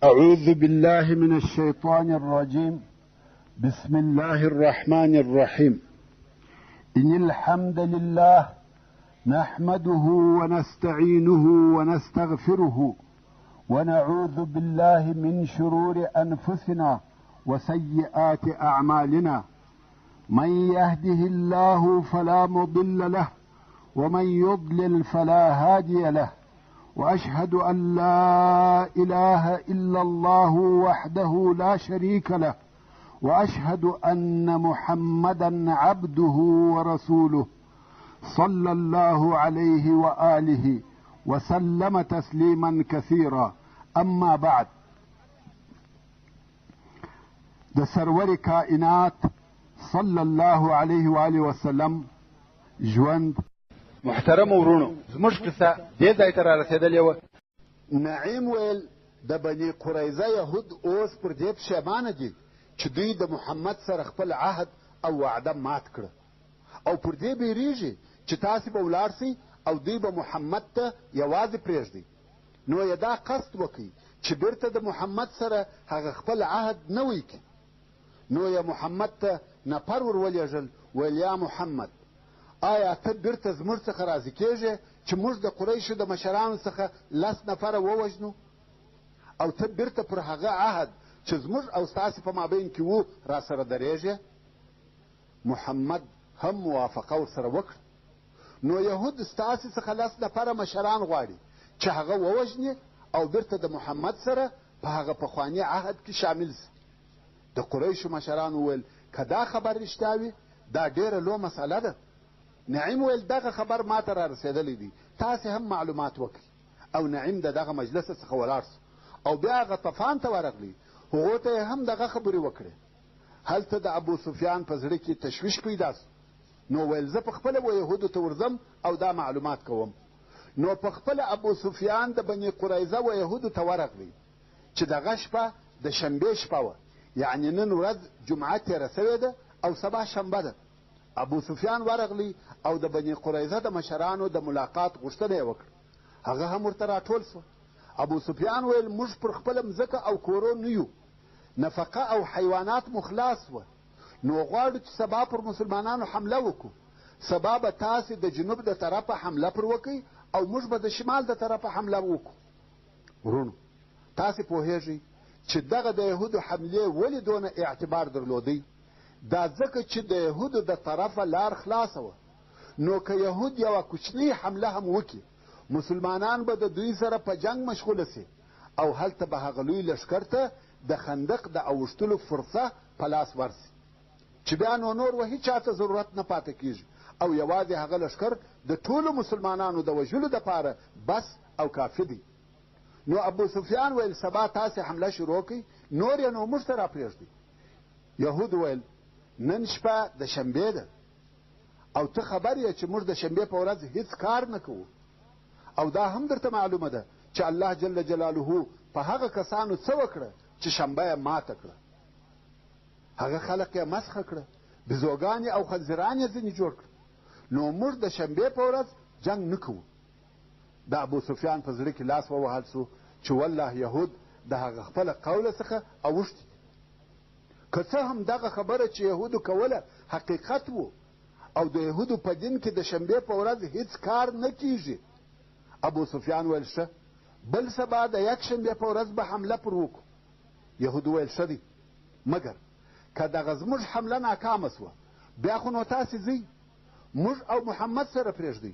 أعوذ بالله من الشيطان الرجيم. بسم الله الرحمن الرحيم. إن الحمد لله نحمده ونستعينه ونستغفره ونعوذ بالله من شرور أنفسنا وسيئات أعمالنا. من يهده الله فلا مضل له ومن يضلل فلا هادي له. وأشهد أن لا إله إلا الله وحده لا شريك له، وأشهد أن محمدا عبده ورسوله صلى الله عليه وآله وسلم تسليما كثيرا. أما بعد، د سرور کائنات صلی الله علیه وآله وسلم ژوند. محترمو وروڼو، زموږ قصه دې ځای ته رارسېدلې وه. نعیم ویل د بني قریظه یهود اوس پر دې پښېمانه دي چې دوی د محمد سره خپل عهد او وعده مات کړه، او پر دې بیریږي چې تاسې به ولاړ سئ او دوی به محمد ته یوازې پرېږدئ. نو یې دا قصد وکړي چې بیرته د محمد سره هغه خپل عهد نوی کړي. نو یې محمد ته نفر ور ولېږل، ویل یا محمد، آیا ته بیرته زموږ څخه راضي کېږې چې موږ د قریشو د مشرانو څخه لس نفره ووژنو، او ته بیرته پر هغه عهد چې زموږ او ستاسې په مابین کې وو راسره درېږې؟ محمد هم موافقه ورسره وکړه. نو یهود ستاسې څخه لس نفره مشران غواړي چې هغه ووژني او بیرته د محمد سره په هغه پخواني عهد کې شامل سي. د قریشو مشرانو وویل که دا خبر رښتیا وي دا ډېره لو مسئله ده. نعیم ویل دغه خبر ما ته را رسېدلی دی، تاسې هم معلومات وکړئ. او نعیم د دغه مجلس څخه ولاړ سو او بیا غطفان ته ورغلی، هغو ته یې هم دغه خبرې وکړې. هلته د ابو سفیان په زړه کې تشویش پیدا سو، نو ویل زه په خپله و یهودو ته ورځم او دا معلومات کوم. نو په خپله ابو سفیان د بني قریظه و یهودو ته ورغلی چې دغه شپه د شنبې شپه وه، یعنې نن ورځ جمعه تېره سوې ده او سبا شنبه ده. ابو سفیان ورغلی او د بني قریظه د مشرانو د ملاقات غوښتنه یې وکړه. هغه هم ورته راټول سوه. ابو سفیان ویل موږ پر خپله مځکه او کورو نه یو، نفقه او حیوانات مو خلاص سوه، نو غواړو چې سبا پر مسلمانانو حمله وکړو. سبا به تاسې د جنوب د طرفه حمله پر وکئ او موږ به د شمال د طرفه حمله وکړو. وروڼو، تاسې پوهېږئ چې دغه د یهودو حملې ولې دونه اعتبار درلودی؟ دا ځکه چې د یهودو د طرفه لار خلاصه وه. نو که یهود یوه کوچنۍ حمله هم وکړي، مسلمانان به د دوی سره په جنګ مشغوله سي او هلته به هغه لوی لښکر ته د خندق د اوښتلو فرصه په لاس ورسي، چې بیا نو نور و هیچا ته ضرورت نه پاتې کیږي او یوازې هغه لښکر د ټولو مسلمانانو د وژلو دپاره بس او کافي دی. نو ابو سفیان ویل سبا تاسې حمله شروع کړئ، نور یې نو موږ ته راپرېږدئ. یهود ویل نن شپه د شنبې ده او ته خبر یې چې موږ د شنبې په ورځ هیڅ کار نه کوو، او دا هم درته معلومه ده چې الله جل جلاله په هغه کسانو څه وکړه چې شنبه یې ماته کړه. هغه خلق یې مسخه کړه، بیزوګانې او خنزیران یې ځینې جوړ کړه. نو موږ د شنبې په ورځ جنګ نه کوو. د ابو سفیان په زړه کې لاس ووهل سو چې والله یهود د هغه خپله قوله څخه اوښتي دي. که څه هم دغه خبره چې یهودو کوله حقیقت و او د یهودو په دین کې د شنبې په ورځ هیڅ کار نه کیږي. ابو سفیان ویل ښه، بل سبا د یکشنبې په ورځ به حمله پر وکړو. یهودو ویل ښه دی، مګر که دغه زموږ حمله ناکامه سوه بیا خو نو تاسې ځئ، موږ او محمد سره پرېږدئ.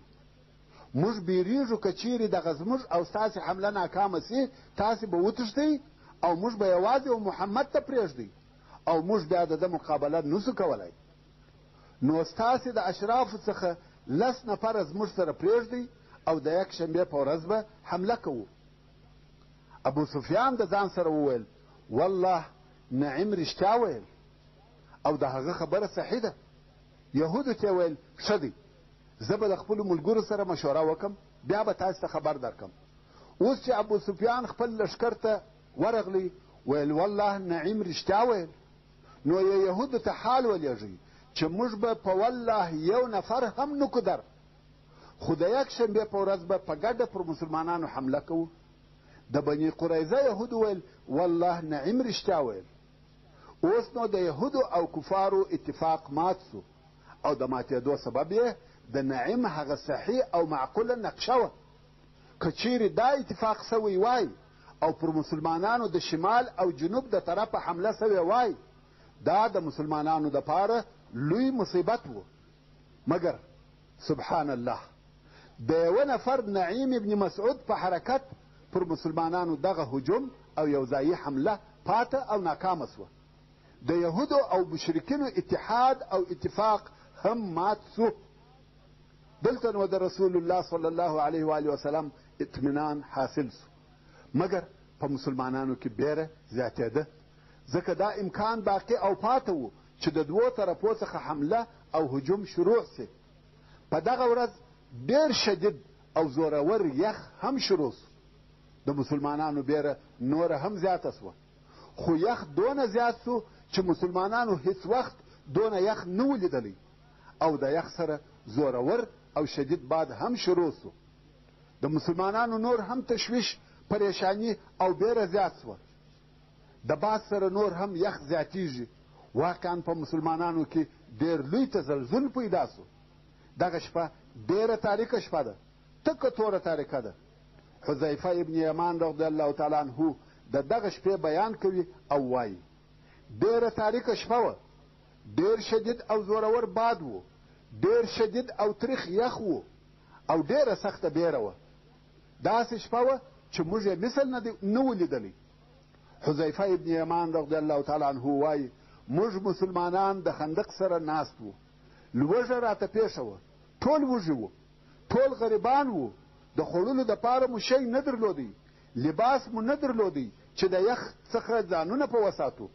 موږ بیریږو که چیرې دغه زموږ او ستاسې حمله ناکامه سي، تاسې به وتښتئ او موږ به یوازې و محمد ته پرېږدئ او موږ بیا د ده مقابله نسو کولای. نو ستاسې د اشرافو څخه لس نفره زموږ سره پرېږدئ او د یکشنبې په ورځ به حمله کوو. ابو سفیان د ځان سره وویل والله نعیم رښتیا ویل او د هغه خبره صحیح ده. یهودو ته ویل ښه دی، زه به د خپلو ملګرو سره مشوره وکم، بیا به تاسې ته خبر درکم. اوس چې ابو سفیان خپل لښکر ته ورغلی، ویل والله نعیم رښتیا ویل. نو یې یهودو ته حال ولېږئ چې موږ به په والله یو نفر هم نکو در، خو د یکشنبې په ورځ به په ګډه پر مسلمانانو حمله کوو. د بني قریظه یهودو ویل والله نعیم رښتیا ویل. اوس نو د یهودو او کفارو اتفاق مات سو او د ماتېدو سبب یې د نعیم هغه صحیح او معقوله نقشه وه. که چیرې دا اتفاق سوی وای او پر مسلمانانو د شمال او جنوب د طرفه حمله سوې وای، دا د مسلمانانو دپاره لوی مصیبت و. مګر سبحان الله د یوه نفر نعیم ابن مسعود په حرکت پر مسلمانانو دغه هجوم او یوځایي حمله پاته او ناکامه سوه. د یهودو او مشرکینو اتحاد او اتفاق هم مات سو. دلته نو د رسول الله صلی الله علیه و آله وسلم اطمینان حاصل سو، مګر په مسلمانانو کې بیره زیاتېده، ځکه دا امکان باقي او پاته و چې د دوو طرفو څخه حمله او هجوم شروع سي. په دغه ورځ ډېر شدید او زورور یخ هم شروع سو. د مسلمانانو بیره نوره هم زیاته سوه، خو یخ دونه زیات سو چې مسلمانانو هیڅ وخت دونه یخ نه و لیدلی او د یخ سره زورور او شدید باد هم شروع سو. د مسلمانانو نور هم تشویش، پریشانی او بیره زیات سوه. د باد سره نور هم یخ زیاتیږي. واقعا په مسلمانانو کې ډېر لوی تزلزل پیدا سو. دغه شپه ډېره تاریکه شپه ده، تکه توره تاریکه ده. حذیفه ابن یمان رضی الله تعالی عنه د دغه شپې بیان کوي او وایي ډېره تاریکه شپه وه، ډېر شدید او زورور باد و، ډېر شدید او تریخ یخ و او ډېره سخته بیره وه. داسې شپه وه چې موږ یې مثل نه و لیدلی. حذیفه ابن یمان رضی الله تعالی عنه وایي موږ مسلمانان د خندق سره ناست وو، لوږه راته پېښه وه، ټول وږي وو، ټول غریبان وو، د خوړلو دپاره مو شی نه درلودی، لباس مو نه درلودی چې د یخ څخه ځانونه په وساتو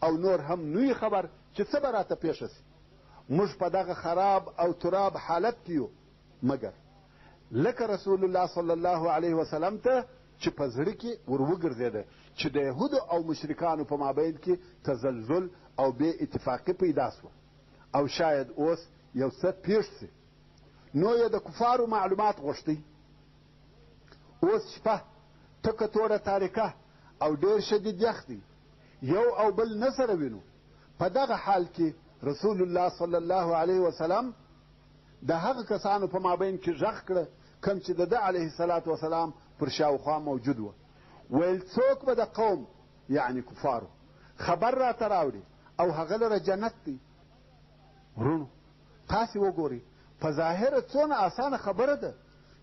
او نور هم نه خبر چې څه به راته پېښه سي. موږ په دغه خراب او تراب حالت کې یو، مګر لکه رسول الله صلی الله علیه وسلم ته چې په زړه کې ور وګرځېده چې د یهودو او مشرکانو په مابین کې تزلزل او بې اتفاقي پیدا سوه او شاید اوس یو څه پېښ سي، نو یې د کفارو معلومات غوښتی. اوس شپه تکه توره تاریکه او ډېر شدید یخ دی، یو او بل نه سره وینو. په دغه حال کې رسول الله صلی الله علیه وسلم د هغه کسانو په مابین کې غږ کړه کوم چې د ده علیه الصلاة وسلام پر شاوخوا موجود وه، ویل څوک به د قوم یعنی کفارو خبر راته راوړي او هغه لره جنت دی. وروڼو تاسې وګورئ په ظاهره څونه اسانه خبره ده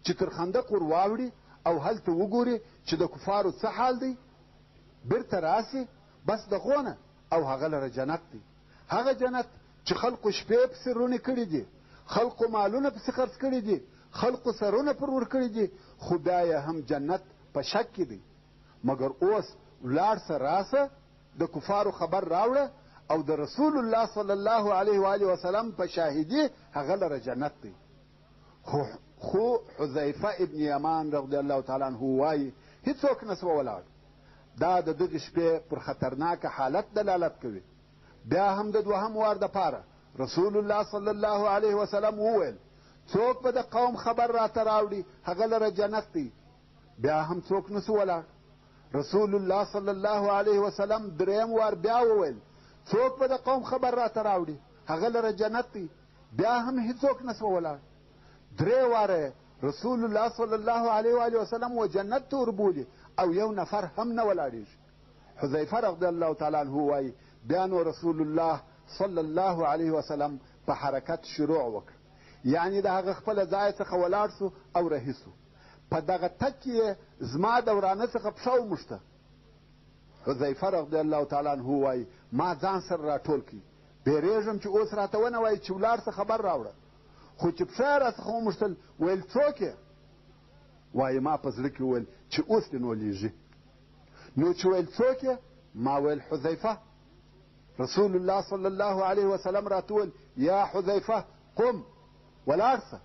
چې تر خندق ور واوړي او هلته وګوري چې د کفارو څه حال دی، بیرته راسي بس د غونه او هغه لره جنت دی. هغه جنت چې خلقو شپې پسې روڼې کړي دي، خلقو مالونه پسې خرڅ کړي دي، خلقو سرونه پر ورکړي دي، خو بیا یې هم جنت په شک کې دی. مګر اوس ولاړ سه راسه د کفارو خبر راوړه او د رسول الله صلی الله علیه و آله وسلم په شاهدي هغه لره جنت دی. خو حذیفه ابن یمان رضی الله تعالی عنه وایي هیڅوک نه سوه ولاړ. دا د دغې شپې پر خطرناک حالت دلالت کوي. بیا هم د دوهم وار دپاره رسول الله صلی الله علیه وسلم وویل څوک به د قوم خبر راته راوړي هغه لره جنت دی. بیا هم څوک نه سو ولاړ. رسول الله صلی الله علیه وسلم دریم وار بیا وویل څوک به د قوم خبر راته راوړي هغه لره جنت دی. بیا هم هیڅوک نه سو ولاړ. درې واره رسول الله صلی الله علیه و وسلم و جنت ته وربولي او یو نفر هم نه ولاړېږي. حذیفه رضی الله تعالی عنه وایي بیا نو رسول الله صلی الله علیه وسلم په حرکت شروع وکړ، یعنی د هغه خپله ځای څخه ولاړ سو او رهي سو. په دغه تګ کې یې زما د ورانه څخه پښه وموښته. حذیفه رضی الله تعالی عنه وایي ما ځان سره راټول کړ، بیرېږم چې اوس راته ونه وایي چې ولاړ سه خبر راوړه. خو چې پښه یې راڅخه وموښتل ویل څوک یې؟ وایي ما په زړه کې وویل چې اوس دې نو لیږي. نو چې ویل څوک یې؟ ما ویل حذیفه. رسول الله صلی الله علیه وسلم راته وویل یا حذیفه قم، ولاړ سه.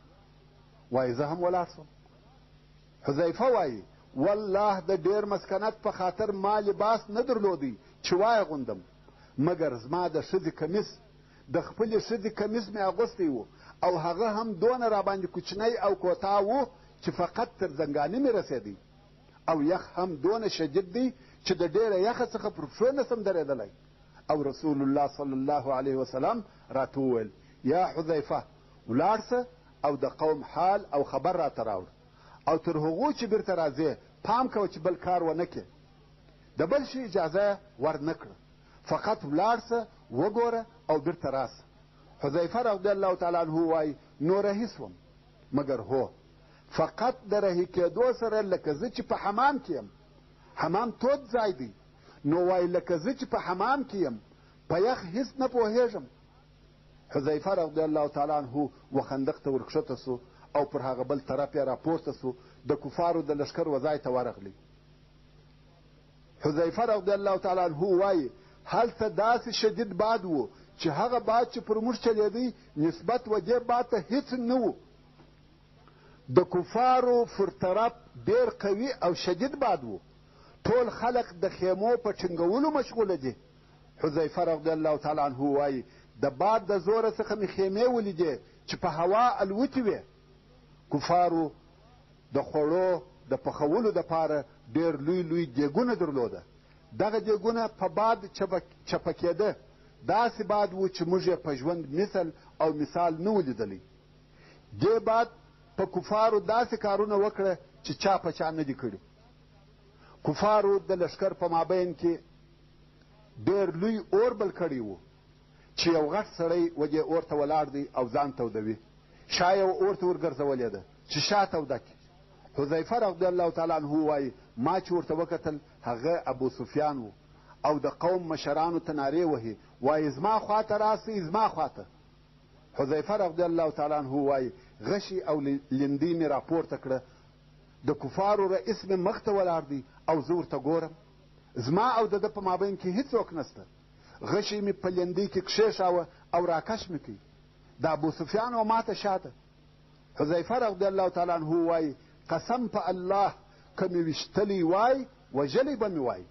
وایي زه هم ولاړ سوم. حذیفه وایي والله د ډېر مسکنت په خاطر ما لباس نه درلودی چې وایې غوندم، مګر زما د ښځې کمیس، د خپلې ښځې کمیس مې اغوستی و او هغه هم دونه راباندې کوچنی او کوتاه و چې فقط تر زنګانه مې رسېدی. او یخ هم دونه شدید دی چې د ډېره یخه څخه پر پښو نه سم درېدلی. او رسول الله صلی الله علیه وسلم راته وویل، یا حذیفه ولاړ سه او د قوم حال او خبر راته راوړه او تر هغو چې بیرته راځې پام کوه چې بل کار ونه کړې. د بل شي اجازه ور نه کړه، فقط ولاړ سه وګوره او بیرته راسه. حذیفه رضی الله تعالی عنه وایي، نو رهي سوم، مګر هو فقط د رهي کېدو سره لکه زه چې په حمام کې یم، حمام تود ځای دی، نو وایي لکه زه چې په حمام کې یم په یخ هیڅ نه پوهېږم. حذیفه رضی الله تعالی عنه و خندق ته ورکښته سو او پر هغه بل طرف یې راپورته سو، د کفارو د لښکر و ځای ته ورغلی. حذیفه رضی الله تعالی عنه وایي، هلته داسې شدید باد و چې هغه باد چې پر موږ چلېدی نسبت و دې باد ته هیڅ نه و. د کفارو پر طرف ډېر قوي او شدید باد و، ټول خلق د خیمو په ټینګولو مشغوله دي. حذیفه رضی الله تعالی عنه وایي، د باد د زوره څخه مې خیمې ولیدې چې په هوا الوتې وې. کفارو د خوړو د پخولو دپاره ډېر لوی لوی دیګونه درلوده. دغه دیګونه په باد چپه کېده، داسې باد و چې موږ یې په ژوند مثل او مثال نه و لیدلی. دې باد په کفارو داسې کارونه وکړه چې چا په چا نه دي کړي. کفارو د لښکر په مابین کې ډېر لوی اور بل کړی و چې یو غټ سړی و دې اور ته ولاړ دی او ځان تودوي. شا یې اور ته ورګرځولې ده چې شا توده کړي. حذیفه رضی الله تعالی عنه وایي، ما چې ورته وکتل هغه ابو سفیان و او د قوم مشرانو ته نارې وهي، وایي زما خواته راسئ، زما خواته. حذیفه رضی الله تعالی عنه وایي، غشي او لیندۍ مې راپورته کړه، د کفارو رئیس مې مخ ته ولاړ دی او زه ورته ګورم، زما او د ده په مابین کې هیڅوک نشته. غشی مې په لیندۍ کې کښېښاوه او راکش مې کړ. د ابو سفیان و ماته شاته. حذیفه رضی الله تعالی عنه وایي، قسم په الله که مې ویشتلی وای وژلی به مې وای،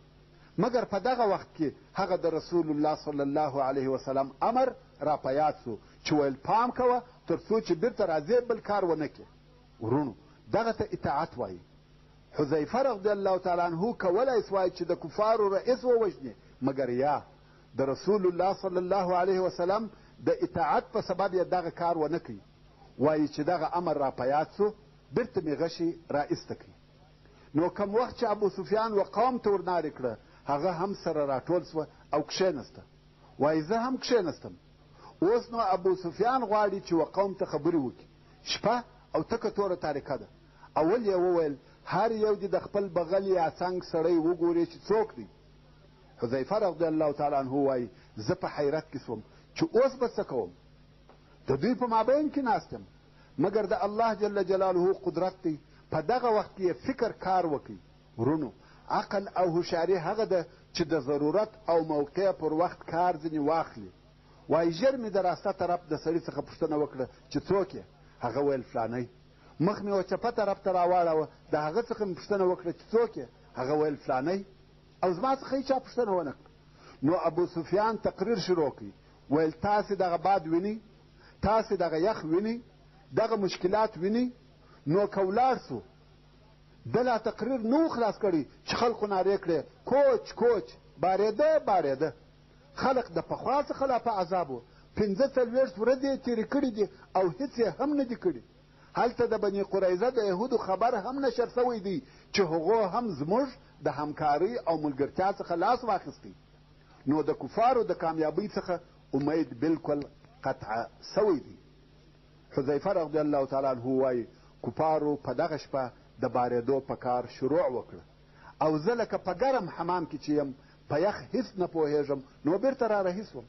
مګر په دغه وخت کې هغه د رسول الله صلی الله علیه وسلم امر را په یاد سو چې ویل پام کوه تر څو چې بیرته راځې بل کار ونه کړې. وروڼو دغه ته اطاعت وایي. حذیفه رضی الله تعالی عنه کولای سوای چې د کفارو رئیس ووژني، مګر یا د رسول الله صلی الله علیه وسلم د اطاعت په سبب یې دغه کار ونه کړ. وایي چې دغه امر را په یاد سو، بیرته مې غشی را ایسته کړ. نو کوم وخت چې ابو سفیان و قوم ته ورنارې کړه، هغه هم سره راټول سوه او کښېنسته. وایي زه هم کښېنستم. اوس نو ابو سفیان غواړي چې و قوم ته خبرې وکړي. شپه او تکه توره تاریکه ده. اول یې وویل، هر یو دې د خپل بغل یا څنګ سړی وګوري چې څوک دی. حذیفه رضی الله تعالی عنه وایي، زه په حیرت کې سوم چې اوس به څه کوم. د دوی په مابین کې ناست یم، مګر د الله جل جلاله قدرت دی، په دغه وخت کې یې فکر کار وکړي. وروڼو، عقل او هوښیاري هغه ده چې د ضرورت او موقع پر وخت کار ځینې واخلي. وایي ژر مې د راسته طرف د سړي څخه پوښتنه وکړه چې څوک یې؟ هغه ویل فلانی. مخ مې و چپه طرف ته راواړاوه، د هغه څخه مې پوښتنه وکړه چې څوک یې؟ هغه ویل فلانی. او زما څخه هیچا پوښتنه ونه کړه. نو ابو سفیان تقریر شروع کړ، ویل تاسې دغه باد وینئ، تاسې دغه یخ وینئ، دغه مشکلات وینئ، نو که ولاړ سو. ده لا تقریر نه و خلاص کړی چې خلکو نارې کړې، کوچ کوچ، بارېده بارېده. خلق د پخوا څخه لا په عذاب و، 45 ورځې یې تېرې کړې دي او هیڅ یې هم نه دي کړي. هلته د بني قریظه د یهودو خبر هم نشر سوی دی چې هغو هم زموږ د همکارۍ او ملګرتیا څخه لاس واخیستی. نو د کفارو د کامیابۍ څخه امید بالکل قطع سوی دی. حذیفه رضی الله تعالی عنه وایي، کفارو په دغه شپه د بارېدو په کار شروع وکړه او زه لکه په ګرم حمام کې چې یم په یخ هیڅ نه پوهېږم، نو بیرته را رهي سوم.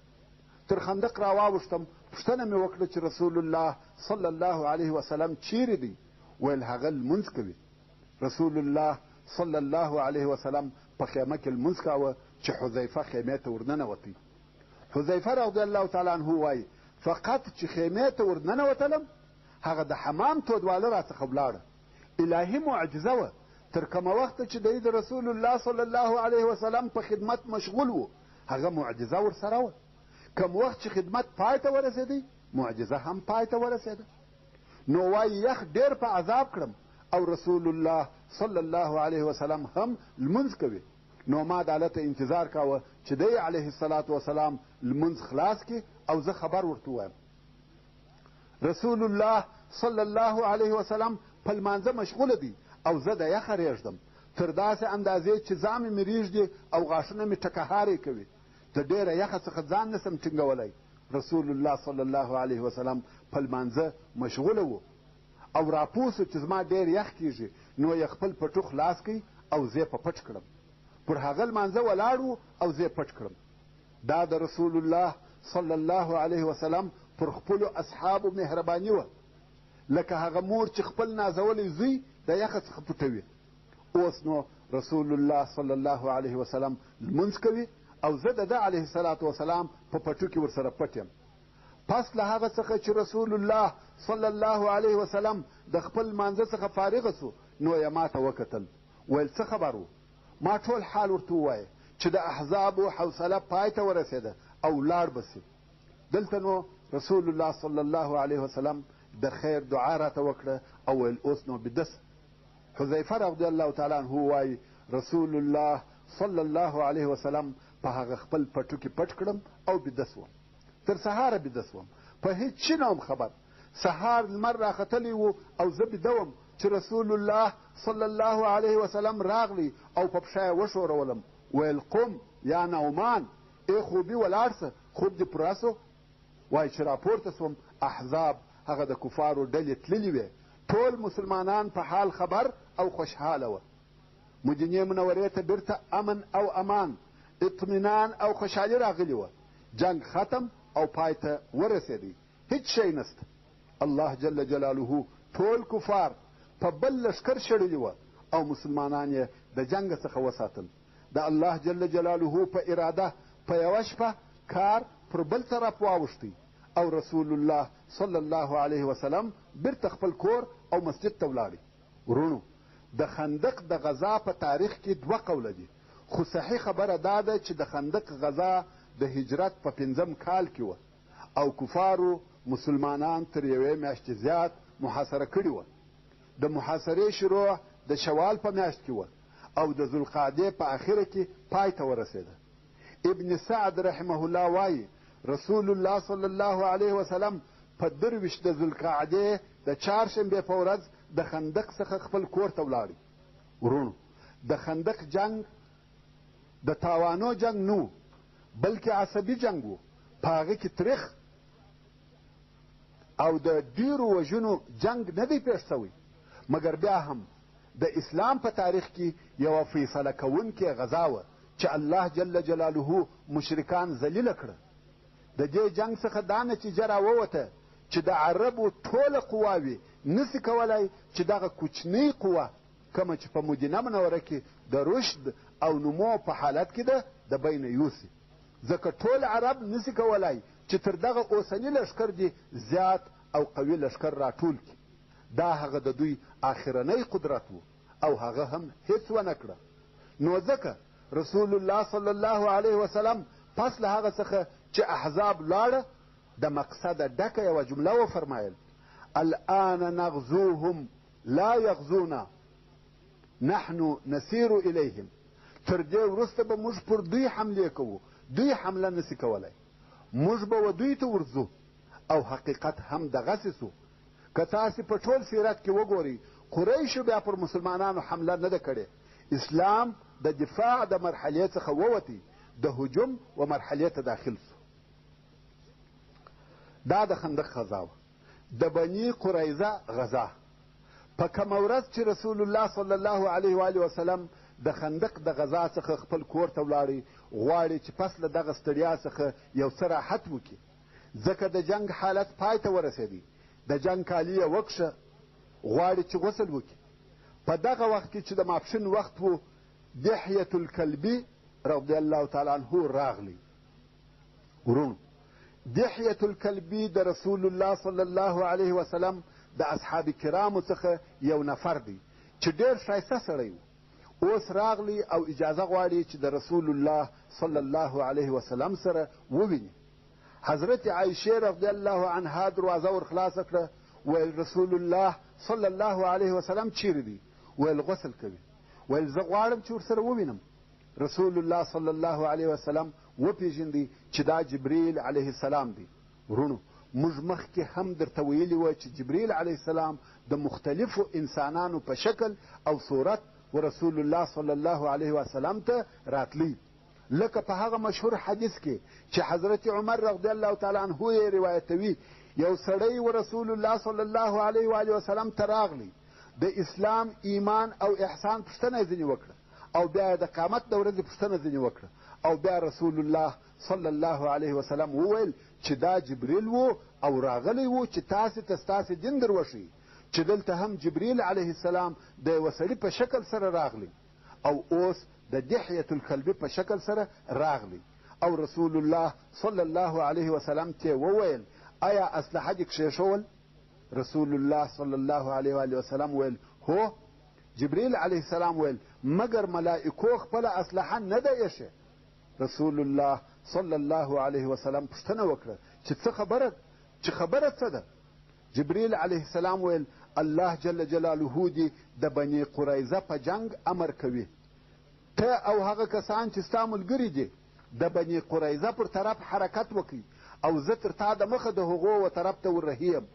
تر خندق را واوښتم، پوښتنه مې وکړه چې رسول الله صلی الله علیه وسلم چیرې دی؟ ویل هغه لمونځ کوي. رسول الله صلی الله علیه وسلم په خیمه کې لمونځ کاوه چې حذیفه خیمې ته ورننوتی. حذیفه رضی الله تعالی عنه وایي، فقط چې خیمې ته ورننوتلم هغه د حمام تودواله راڅخه ولاړه. الهي معجزه وه. تر کومه وخته چې دی د رسول الله صلی الله علیه وسلم په خدمت مشغول و، هغه معجزه ورسره وه. کوم وخت چې خدمت پای ته ورسېدی، معجزه هم پای ته ورسېده. نو وایي یخ ډېر په عذاب کړم او رسول الله صلی الله علیه وسلم هم لمونځ کوي. نو ما دالته انتظار کاوه چې دی علیه الصلاة والسلام لمونځ خلاص کړي او زه خبر ورته ووایم. رسول الله صلی الله علیه وسلم په لمانځه مشغوله دی او زه د یخه رېږدم، تر داسې اندازې چې زامې مې رېږدي او غاښونه مې ټکهارې کوي. د ډېره یخه څخه ځان نسم ټینګولی. رسول الله صلی الله علیه وسلم په لمانځه مشغوله و او راپوه سو چې زما ډېر یخ کېږي، نو یې خپل پټو خلاص کړ او زه په پټ کړم. پر هغه لمانځه ولاړ و او زه پټ کړم. دا د رسول الله صلی الله علیه وسلم پر خپلو اصحابو مهرباني وه، لکه هغه مور چې خپل نازولی زوی د یخه څخه پټوي. اوس نو رسول الله صلی الله علیه وسلم لمونځ کوي او زه د ده علیه الصلاة وسلام په پټو کې ورسره پټ یم. پس له هغه څخه چې رسول الله صلی الله علیه وسلم د خپل لمانځه څخه فارغ سو، نو یې ما ته وکتل، ویل څه خبر و؟ ما ټول حال ورته ووایه چې د احزابو حوصله پای ته ورسېده او لاړ به سي. دلته نو رسول الله صلی الله علیه وسلم د خیر دعا راته وکړه او ویل اوس نو بیده سه. حذیفه رضی الله تعالی عنه وایي رسول الله صلی الله علیه وسلم په هغه خپل پټو کې پټ کړم او بیده سوم. تر سهاره بیده سوم، په هیڅ شي نه وم خبر. سهار لمر راختلی و او زه بیده وم چې رسول الله صلی الله علیه وسلم راغلی او په پښه یې وښورولم، ویل قم یا نعمان، ای خوبي ولاړ سه، خوب دې پوره سو؟ وایي چې راپورته سوم، احزاب هغه د کفارو ډلې تللي وې، ټول مسلمانان په حال خبر او خوشحاله وه. مدینې منورې ته بیرته امن او امان، اطمینان او خوشحالي راغلي وه. جنګ ختم او پای ته ورسېدی، هیڅ شی نشته. الله جل جلاله ټول کفار په بل لښکر شړلي وه او مسلمانان یې د جنګ څخه وساتل. د الله جل جلاله په اراده په یوه شپه کار پر بل طرف واوښتی او رسول الله صلی الله علیه وسلم بیرته خپل کور او مسجد ته ولاړی. وروڼو، د خندق د غزا په تاریخ کې دوه قوله دي، خو صحیح خبره دا ده چې د خندق غزا د هجرت په پنځم کال کې وه او کفارو مسلمانان تر یوې میاشتې زیات محاصره کړي وه. د محاصرې شروع د شوال په میاشت کې وه او د ذوالقعدې په اخره کې پای ته ورسېده. ابن سعد رحمه الله وایي رسول الله صلی الله علیه وسلم په 23 د ذوالقعدې د چهارشنبې په ورځ د خندق څخه خپل کور ته ولاړی. وروڼو، د خندق جنګ د تاوانو جنګ نه و، بلکې عصبي جنګ و. په هغه کې تریخ او د ډیرو وژنو جنګ نه دی پېښ شوی، مګر بیا هم د اسلام په تاریخ کې یوه فیصله کوونکې غزا وه چې الله جل جلاله مشرکان ذلیله کړه. د دې جنګ څخه دا نتیجه راووته چې د عربو ټوله قواوې نسي کولای چې دغه کوچنۍ قوه کومه چې په مدینه منوره کې د رشد او نمو په حالت کې ده د بینه یوسي، ځکه ټول عرب نسي کولای چې تر دغه اوسني لښکر دې زیات او قوي لښکر راټول کړي. دا هغه د دوی آخرنی قدرت و او هغه هم هیڅ ونه کړه. نو ځکه رسول الله صلی الله علیه وسلم پس له هغه څخه چې احزاب لاړه د مقصده ډکه یوه جمله وفرمایل: الآن نغزوهم لا یغزونا نحن نسیر الیهم. تر دې وروسته به موږ پر دوی حملې کوو، دوی حمله نسي کولی، موږ به و دوی ته ورځو. او حقیقت هم دغسې سو. که تاسې په ټول سیرت کې وګورئ، قریشو بیا پر مسلمانانو حمله نه ده کړې. اسلام د دفاع د مرحلې څخه ووتی، د هجوم و مرحلې ته داخل سو. دا د خندق غزا وه. د بني قریظه غزا په کومه ورځ چې رسول الله صلی الله علیه و آله وسلم د خندق د غزا څخه خپل کور ته ولاړی، غواړي چې پس له دغه ستړیا څخه یو څه راحت وکړي، ځکه د جنګ حالت پای ته ورسېدی. د جنګ کالي یې وکښه، غواړي چې غسل وکړي. په دغه وخت کې چې د ماپښین وخت و، دحیة الکلبي رضی الله تعالی عنه راغلی. وروڼو، دحیة الکلبي د رسول الله صلی الله علیه وسلم د اصحاب کرامو څخه یو نفر دی چې ډېر ښایسته سړی و. اوس راغلی او اجازه غواړي چې د رسول الله صلی الله علیه وسلم سره وویني. حضرت عایشې رضی الله عنها دروازه ورخلاصه کړه، ویل رسول الله صلی الله علیه وسلم چیرې دی؟ ویل غسل کوي. ویل زه غواړم چې ورسره ووینم. رسول الله صلی الله علیه وسلم وپېژندی چې دا جبریل علیه السلام دی. وروڼو، موږ مخکې هم درته ویلي وه چې جبریل علیه السلام د مختلفو انسانانو په شکل او صورت و رسول الله صلی الله علیه وسلم ته راتلی، لکه په هغه مشهور حدیث کې چې حضرت عمر رضی الله تعالی عنه یې روایتوي، یو سړی و رسول الله صلی الله علیه و آله وسلم ته راغلی، د اسلام، ایمان او احسان پوښتنه یې ځینې وکړه او بیا یې د قیامت د ورځې پوښتنه ځینې وکړه او بیا رسول الله صلی الله علیه وسلم وویل چې دا جبریل و او راغلی و چې تاسې ته ستاسې دین در وښیي، چې دلته هم جبریل علیه السلام د یوه سړي په شکل سره راغلی او اوس د دحیة الکلبي په شکل سره راغلی او رسول الله صلی الله علیه وسلم ته وویل ایا اسلحه دې کښېښول؟ رسول الله صلی الله علیه وآله وسلم ویل هو. جبریل علیه السلام ویل مګر ملائکو خپله اسلحه نه ده ایښې. رسول الله صلی الله علیه وسلم پوښتنه وکړه چې څه خبره چې خبره څه ده؟ جبریل علیه السلام ویل الله جل جلاله دې د بني قریظه په جنګ امر کوي، ته او هغه کسان چې ستا ملګري دي د بني قریظه پر طرف حرکت وکړئ او زه تر تا د مخه د هغو و طرف ته ورهي یم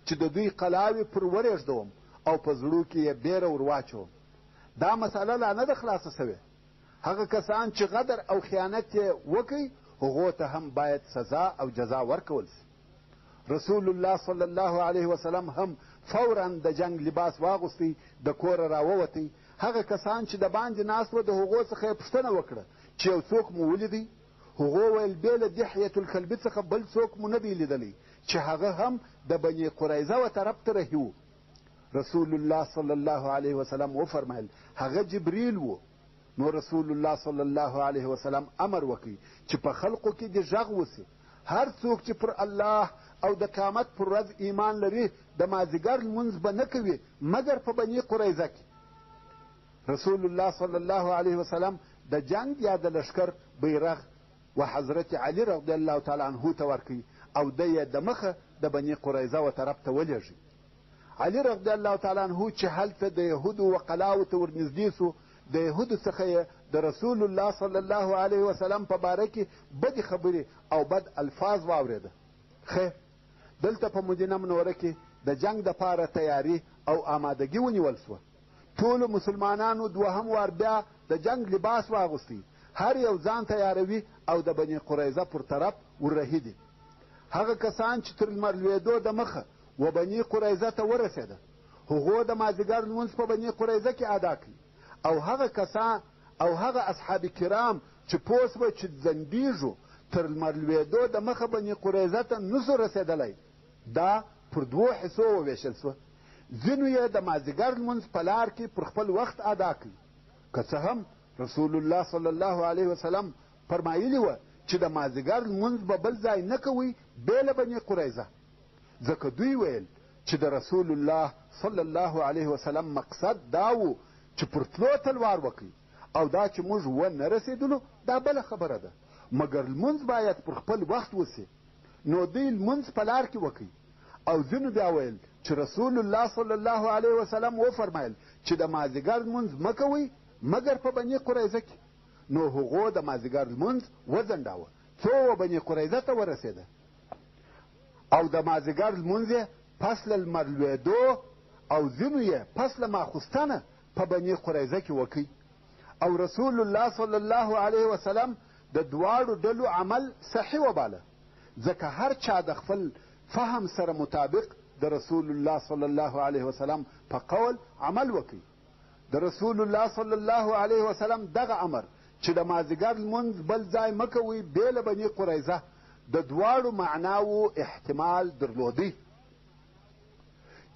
چې د دوی قلاوې پر ورېږدوم او په زړو کې یې بېره ور واچوم. دا مسئله لا نه ده خلاصه شوې. هغه کسان چې غدر او خیانت یې وکړي هغو ته هم باید سزا او جزا ورکول شي. رسول الله صلی الله علیه وسلم هم فورا د جنګ لباس واغوستی، د کوره راووتی. هغه کسان چې د باندې ناست وه د هغو څخه یې پوښتنه وکړه چې یو څوک مو ولیدی؟ هغو ویل بې له دحیة الکلبي څخه بل څوک مو نه دی لیدلی چې هغه هم د بني قریظه و طرف ته رهي و. رسول الله صلی الله علیه وسلم وفرمایل هغه جبریل و. نو رسول الله صلی الله علیه وسلم امر وکړ چې په خلقو کې دې غږ وسي، هر څوک چې پر الله او د قیامت پر ورځ ایمان لري د مازدیګر لمونځ به نه کوي مګر په بني قریظه کې. رسول الله صلی الله علیه وسلم د جنګ یا د لښکر بیرغ و حضرت علی رضی الله تعالی عنه ته ورکړ او دی یې د مخه د بني قریظه و طرف ته ولېږی. علی رضی الله تعالی عنه چې هلته د یهودو و قلاوو ته ورنږدې سو، د یهودو څخه یې د رسول الله صلی الله علیه وسلم په باره کې بدې خبرې او بد الفاظ واورېده. خیر، دلته په مدینه منوره کې د جنګ دپاره تیاري او آمادګي ونیول سوه. ټولو مسلمانانو دوهم وار بیا د جنګ لباس واغوستی، هر یو ځان تیاروي او د بني قریظه پر طرف وررهي دي. هغه کسان چې تر لمر لوېدو د مخه و بني قریظه ته ورسېده، هغو د مازدیګر لمونځ په بني قریظه کې ادا کړي او هغه کسان او هغه اصحاب کرام چې پوه سوه چې ځنډېږو تر لمر لوېدو د مخه بني قریظه ته نسو رسېدلی، دا پر دوو حصو ووېشل سوه. ځینو یې د مازدیګر لمونځ په لار کې پر خپل وخت ادا کړ، که څه هم رسول الله صلی الله علیه وسلم فرمایلي وه چې د مازدیګر لمونځ به بل ځای نه کوئ بې له بني قریظه، ځکه دوی ویل چې د رسول الله صلی الله علیه وسلم مقصد دا و چې پر تلو تلوار وکړي او دا چې موږ و نه رسېدلو دا بله خبره ده، مګر لمونځ باید پر خپل وخت وسي. نو دوی لمونځ په لار کې وکړي. او ځینو بیا ویل چې رسول الله صلی الله علیه وسلم وفرمایل چې د مازدیګر لمونځ مه کوئ مګر په بني قریظه کې. نو هغو د مازدیګر لمونځ وځنډاوه څو و بني قریظه ته ورسېده او د مازدیګر لمونځ یې پس له لمر لوېدو او ځینو یې پس له ماخوستنه په بني قریظه کې وکړي. او رسول الله صلی الله علیه وسلم د دواړو ډلو عمل صحیح وباله، ځکه هر چا د خپل فهم سره مطابق د رسول الله صلی الله علیه وسلم په قول عمل وکړي. د رسول الله صلی الله علیه وسلم دغه امر چې د مازدیګر لمونځ بل ځای مه کوئ بې له بني قریظه د دواړو معناوو احتمال درلودی،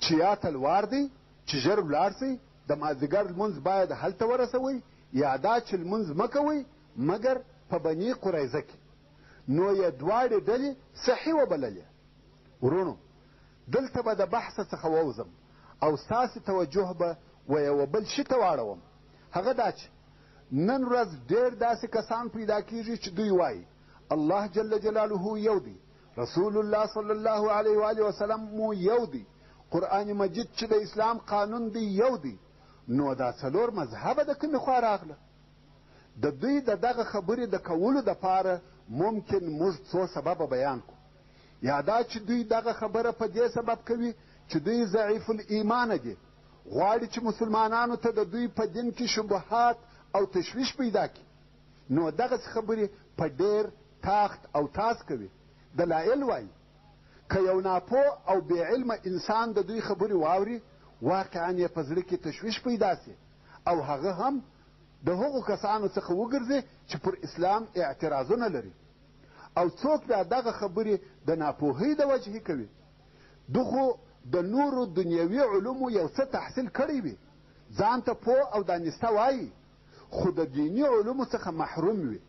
چې یا تلوار دی چې ژر ولاړ سئ د مازدیګر لمونځ باید هلته ورسوئ، یا دا چې لمونځ مه کوئ مګر په بني قریظه کې. نو یې دواړې ډلې صحیح وبللې. وروڼو، دلته به د بحث څخه ووځم او ستاسې توجه به و یوه بل شي ته واړوم، هغه دا چې نن ورځ ډېر داسې کسان پیدا کیږي چې دوی وایي الله جل جلاله یو دی، رسول الله صلی الله علیه و آله وسلم مو یو دی، قرآن مجید چې د اسلام قانون دی یو دی. نو دا څلور مذهبه د کومې خوا راغله؟ د دوی د دغه خبرې د کولو دپاره ممکن موږ څو سببه بیان کړو. یا دا چې دوی دغه خبره په دې سبب کوي چې دوی ضعیف الایمانه دي، غواړي چې مسلمانانو ته د دوی په دین کې شبهات او تشویش پیدا کړي، نو دغسې خبرې په ډېر تاخت او تاز کوي. دلایل وایي که یو ناپوه او بې علمه انسان د دوی خبرې واوري، واقعا یې په زړه کې تشویش پیدا شي او هغه هم د هغو کسانو څخه وګرځي چې پر اسلام اعتراضونه لري. او څوک بیا دغه خبرې د ناپوهۍ د وجهې کوي، ده خو د نورو دنیوي علومو یو څه تحصیل کړی وي، ځان ته پوه او دانسته وایي، خو د دیني علومو څخه محروم وي.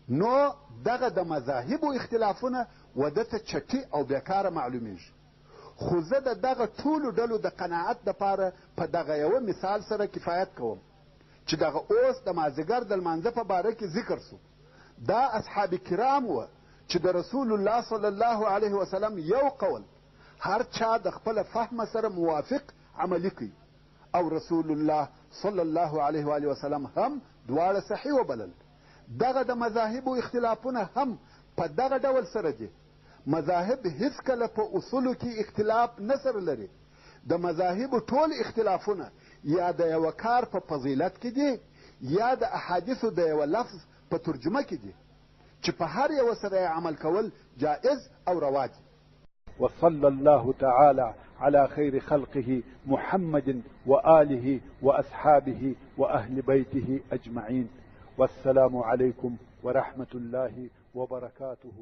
نو دغه د مذاهبو اختلافونه و ده ته چټي او بېکاره معلومېږي. خو زه د دغه ټولو ډلو د قناعت دپاره په دغه یوه مثال سره کفایت کوم چې دغه اوس د مازدیګر د لمانځه په باره کې ذکر شو. دا اصحاب کرام وه چې د رسول الله صلی الله علیه وسلم یو قول هر چا د خپله فهمه سره موافق عملي کړي او رسول الله صلی الله علیه وآله وسلم هم دواړه صحیح وبلل. دغه د مذاهبو اختلافونه هم په دغه ډول سره دي. مذاهب هیڅکله په اصولو کې اختلاف نه سره لري. د مذاهبو ټول اختلافونه یا د یوه کار په فضیلت کې دي یا د احادیثو د یوه لفظ په ترجمه کې دي چې په هر یوه سره یې عمل کول جائز او روا دي. وصلى الله تعالى على خير خلقه محمد وآله وأصحابه وأهل بيته أجمعين، والسلام عليكم ورحمة الله وبركاته.